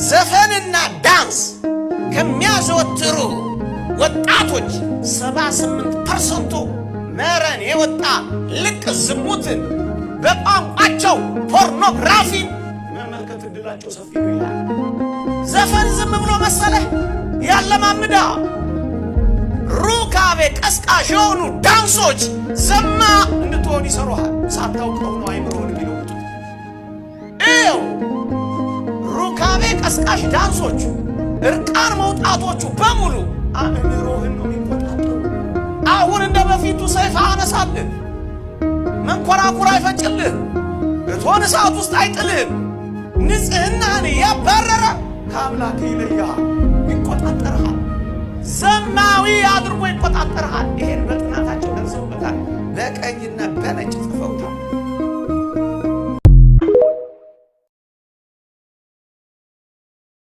ዘፈንና ዳንስ ከሚያዘወትሩ ወጣቶች 78% መረን የወጣ ልቅ ዝሙትን፣ በቋንቋቸው ፖርኖግራፊን መመልከት እድላቸው ሰፊ ነው ይላል። ዘፈን ዝም ብሎ መሰለህ ያለማምዳ። ሩካቤ ቀስቃሽ የሆኑ ዳንሶች ዘማ እንድትሆን ይሰሩሃል። ሳታውቀው ነው አይምሮን የሚለውጡት። ይኸው ሩካቤ ቀስቃሽ ዳንሶቹ፣ እርቃን መውጣቶቹ በሙሉ አእምሮህን ነው የሚቆጣጠሩ። አሁን እንደ በፊቱ ሰይፍ አነሳልህ፣ መንኮራኩር አይፈጭልህ፣ እቶን እሳት ውስጥ አይጥልህም። ንጽህናህን እያባረረ ከአምላክ ይለያሃል፣ ይቆጣጠርሃል። ዘማዊ አድርጎ ይቆጣጠርሃል።